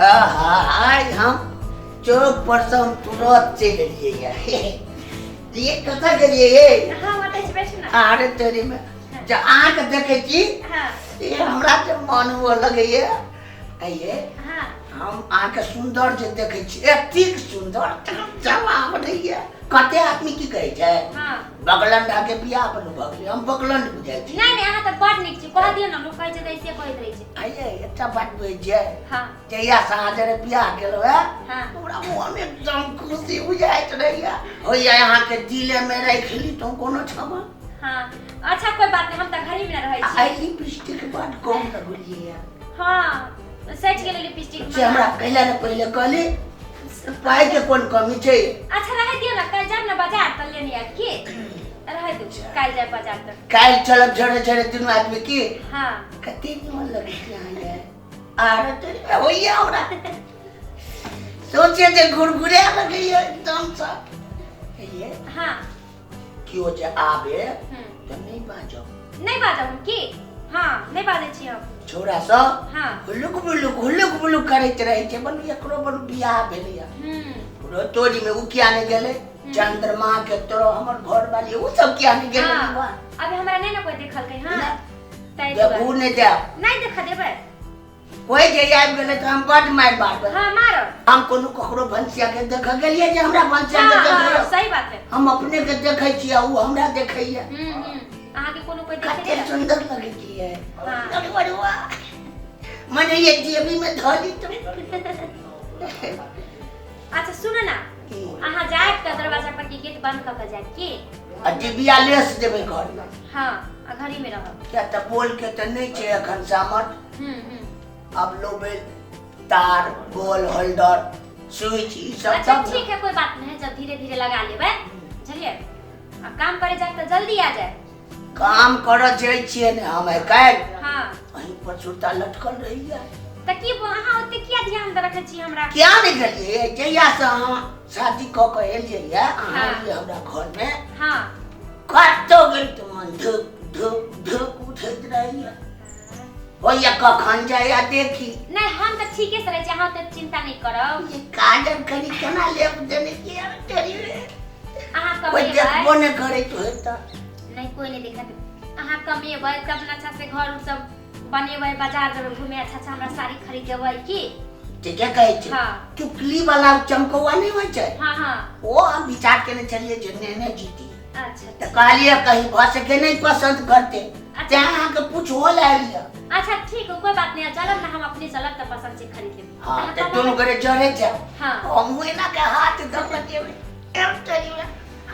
आहा, आइ हम चौक पर से हम तुरंत चलि एलियै ये कतऽ गेलियै ये? हाँ ओतै छी, बैठू ना। अरे तेरी में जे अहाँके देखै छी, ये हमरा जे मन हुअ लगैए। आइए, हम अहाँके सुन्दर जे देखै छी, एतेक सुन्दर तकर जवाब नहि यऽ। कते आदमी की कहै छै, बगलंडा के बियाह बनु भऽ गेलै। हम बगलंड बुझाइ छी? नहीं नहीं, अहाँ तऽ बड़ नीक छी। कह दियौ ने, लोक कहै छै तऽ ऐसे कहैत रहै छै। आइए, एकटा बात बुझै छियै? हाँ। जहिया से अहाँ जरे बियाह केलहुँ हे, हमरा मोन एकदम खुशी बुझाइत रहैया। होइया अहाँके दिले मे राखि ली तो कोनो क्षमा। हाँ, अच्छा कोई बात नहीं, हम तऽ घरे में रहै छी। आइ लिपस्टिक बड कम लगलियै। हाँ, सच गेलै लिपस्टिक। से हमरा कैला ने पहिले कहली, पाइ के कोन कमी छै? अच्छा रहे दियौ ना, काल्हि जायब ना बाजार तऽ लेने आयब। की रहे दू, काल्हि जायब बाजार तऽ। काल्हि चलब झरे झरे दुनू आदमी की? हाँ। कते निमन लगै छै अहाँ ये। आर तोरी होइया हमरा सोचे जे घुरघुरे लगैया एकदम सँ। ये केओ जे आबे तऽ नहि बाजब। नहि बाजब हम की? हाँ, नहि बाजै छी हम। छौड़ा सब हुलुक बुलुक हुलुक बुलुक करैत रहै छै, बनू एकरो बनू बियाह भेलैया। तोरी में उ किया नहि गेलै? चंद्रमा के तोरो हमर घर वाली उ सब किया नहि गेलै? अभी हमरा नहि ने कोई देखलकै। हाँ, ताहि देखू दुआरे। नहि देब। नहि देखऽ देबै। कोई जे आबि गेलै तऽ हम बड मारि मारबै। हाँ, मारब। हम कोनो ककरो भनसिया के देखऽ गेलियै जे हमरा भनसिया के देखैया? सही बात है। हम अपने के देखै छियै, उ हमरा देखैया। हम्म हम्म अहाँके कोनो कोई देखै कते नहि? सुंदर लगै छियै। हाँ। अरे वाह, मने ये जेबी में धऽ ली तो। अच्छा सुन ना, की? अहाँ जायब तऽ दरवाजा पर के गेट बंद कऽ के जायब की? आ डिबिया लेस देबै घर में। हाँ, आ घरी में रहब। किया तऽ बोल के तऽ नहि छै एखन सामर्थ। हम्म हम्म आब लोबे तार बोल होल्डर स्विच ई सब। अच्छा। तब ठीक है, कोई बात नहीं, जब धीरे धीरे लगा लेबै, बुझलियै? आ काम करे जायब तऽ जल्दी आ जाए। काम करऽ जाइ छियै ने हम आइ काल्हि। अहीं पर सुरता लटकल रहैया। तऽ की अहाँ ओते किया ध्यान दऽ रखै छी हमरा? किया नहि गेलियै? जहिया से अहाँ शादी कऽ के एलियै अहाँ एलियै हमरा घर मे, कतौ गेल तऽ मन धुक धुक धुक उठैत रहैया। होइया कखन जाइया देखी। नहीं, हम तऽ ठीके से रहै छी, अहाँ ओते चिंता नहीं करब। ई काजर कनी केना लेप देने छियै अरे तेरी रे। अहाँ कोइ कमेबै। देखबो नहि करैत होय तऽ। नहीं, कोई नहीं देखत। अहाँ कमेबै तब ने अच्छा से घर उर सब बनेबै, बाजार जेबै घूमे, अच्छा अच्छा हमरा साड़ी खरीद देबै की? ठीके कहै छै। चुकली वाला चमकौआ नहि होइ छै? हाँ हाँ। ओ हम विचार केने छलियै जे नेने जीती। अच्छा। तऽ कहलियै कहीं भऽ सके नहि पसंद करते, तें अहाँके पूछहो लए एलियै। अच्छा ठीक है, कोई बात नहीं, चलब ना, हम अपने चलब तऽ पसंद से खरीद लेब। हाँ। अहाँ तऽ कमेबै। दुनू गोरे जरे जायब। हमहूँ एना के हाथ धऽ कऽ जेबै, एम तरी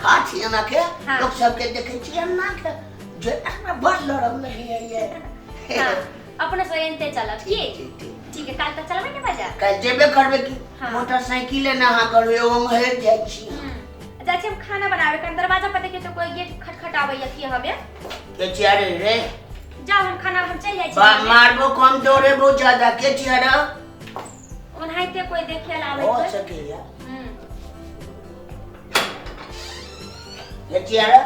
हाथ एना के। लोक सबके देखै छियै एना के जे हमरा बड़ लड़म लगैया ये। हाँ, अपने से एनते चलब की? ठीक ठीक। ठीक है, काल तक चलबै ने बाजार? काल्हि जेबे करबै की। मोटरसाइकिले ने अहाँ करबै, ओम्हरे जाइ छी। जाइ छी हम खाना बनाबे, कारण दरवाजा पर देखियौ तऽ कोई गेट खटखटाबैया की हमे। के छिया रे रे? जाउ, हम खाना, हम चलि जाइ छी। बा मारबो कम दौड़ेबो ज्यादा। के छिया रे? ओनाहिते कोई देखे ला आबै हो छै। सकैया। के छिया रे?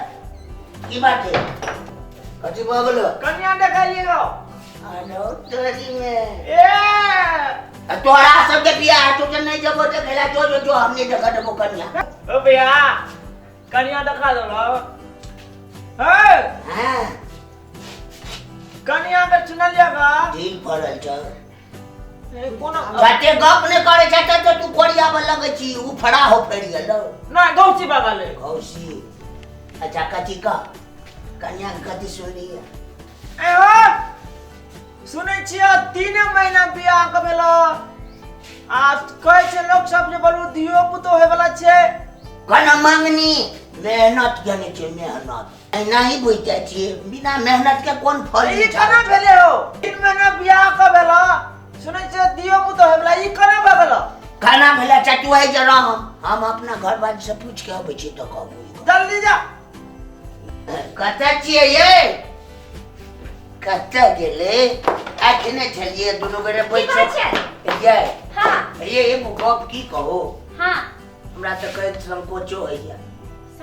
की बात है, कथी भऽ गेलो? कन्या देखलियै रौ। अरे तोरी में। ए। आ तोरा सबके बियाह हेतौ तऽ नहि जेबो देखै ला? जो जो जो, हम नहि देखऽ देबो कन्या। ओ भैया, कन्या देखा दो रौ। हे। हाँ। कन्या के चुनलियै गा? ढील पड़ल छौ। ए, कोनो कते गप नहि करै छै तऽ तू कोरियाबऽ लगै छी। ओ फड़ा हो फड़ि गेलौ। नहि, गौची बाबा ले। घौसी। अच्छा, कथी कह, कन्या के कथी सुनलियै? ए हो, सुनै छियै 3 महीना बियाह के भेलो आ कहै छै लोक सब जे बोलू धियो पुतो होय वाला छै। कना मंगनी मेहनत केने छै, मेहनत एना ही बुझि जाइ छियै, बिना मेहनत के कोन फल ई मिठा केना होइ छै? भेलै हो? 3 महीना बियाह के भेलो, सुनै छियै धियो पुतो होय वाला, ई केना भऽ गेलो? खाना भेला। अच्छा, तू आइ जरा, हम अपना घरवाली से पूछ के अबै छी तऽ कहबो। जल्दी जा। कतऽ छियै ये? कतऽ गेलै? अखने छलियै दुनू गोरे की कहै बैसल। छियै? ये। हाँ। ये एगो गप की कहू? हाँ। हमरा तऽ कहैत संकोचो होइया।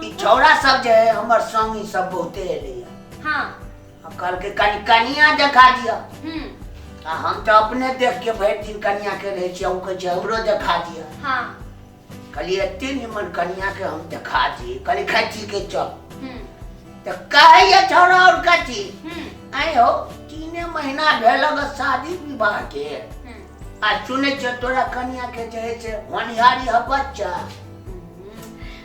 ई छौड़ा सब जे है हमर संगी सब बहुते एलैया। आ कहलकै कनि कनिया देखा दिअ। आ हम तऽ अपने देख के भरि दिन कनिया के रहै छियै, ओ कहै छै हमरो देखा दिअ। हाँ। कहलियै एते निमन कनिया के हम देखा दियै। कहलियै खाइ छी के चल। हम्म। तऽ कहैया छौड़ा और कथी? हम्म। आइ हो 3 महीना भेल ग शादी विवाह के। हम्म। आ सुनै छियै तोरा कनिया के जे होइ छै होनिहारी ह बच्चा।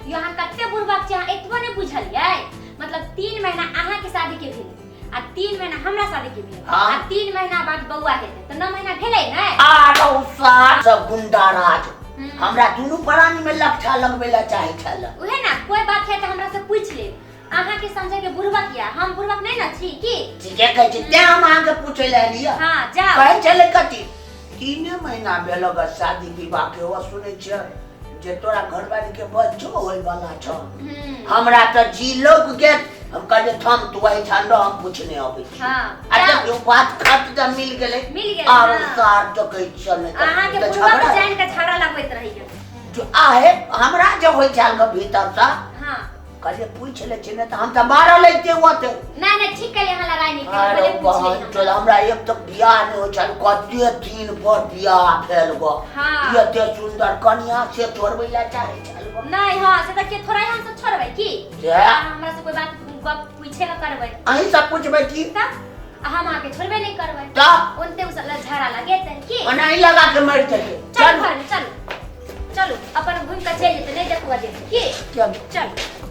यो अहाँ कते बुढ़बक छै, अहाँ एतबो नहि बुझलियै? मतलब 3 महीना अहाँ के शादी के भेलै आ 3 महीना हमरा शादी के भेलै। हाँ। आ 3 महीना बाद बौआ हेतै तऽ 9 महीना भेलै ने। आरो सार सब गुंडा राज। हम्म। हमरा दुनू प्राणी में लक्षा लगबै ला चाहे छल। उहे ना, कोई बात है तऽ हमरा से पूछ ले। अहाँ के समझे के बुढ़बक या हम बुढ़बक नहीं ना छी की? ठीके कहै छी, तें हम अहाँ के पूछै ला एलियै। हाँ, जाओ। कहै छलै कथी 3 महीना भेल ग शादी विवाह के, ओ सुनै छियै जे तोरा घरवाली के बच्चो होय वाला छौ। हम्म। हमरा तऽ जी लोक गेल, हम कहलियै थम तू एहिठाम रह, हम पूछने अबै छी। हाँ, आ जाओ। देखियौ बात खत जब मिल गेलै। मिल गेलै, आरो हाँ। सार देखै छियै नहि तऽ अहाँ के तऽ बुढ़बक झगड़ा जानि के झगड़ा लगबैत रहैया। जो आहे हमरा जे होइ छल ग भीतर सँ। हाँ। कहलियै पूछि लै छी, नहि तऽ हम तऽ मारल लैते ओते। नहीं नहीं ठीक कहलियै, अहाँ लड़ाई नहीं करियै, अरे पहिले पूछि बहन लै चल, हमरा एक तऽ बियाह नहि होइ छल, कते दिन पर बियाह भेल गो। हाँ। एते सुंदर कनिया से छोड़बै ला चाहै छल गो। नहीं, हाँ, से तऽ के थोड़ा हम सब छोड़बै की? से? अहाँ हमरा से कोई बात गप पूछे के करबै। अहीं सब पूछबै की? तब आ हम अहाँके छोड़बे नहीं करबै। तब? ओनते उ सब झगड़ा लगेतै की? ओनाही लगा के मरि जेतै। चल चलू। घर में, चलू। चलू, अपन घुमि कऽ चलि जेतै, नहि देखबऽ देतै की? चलू। चलू।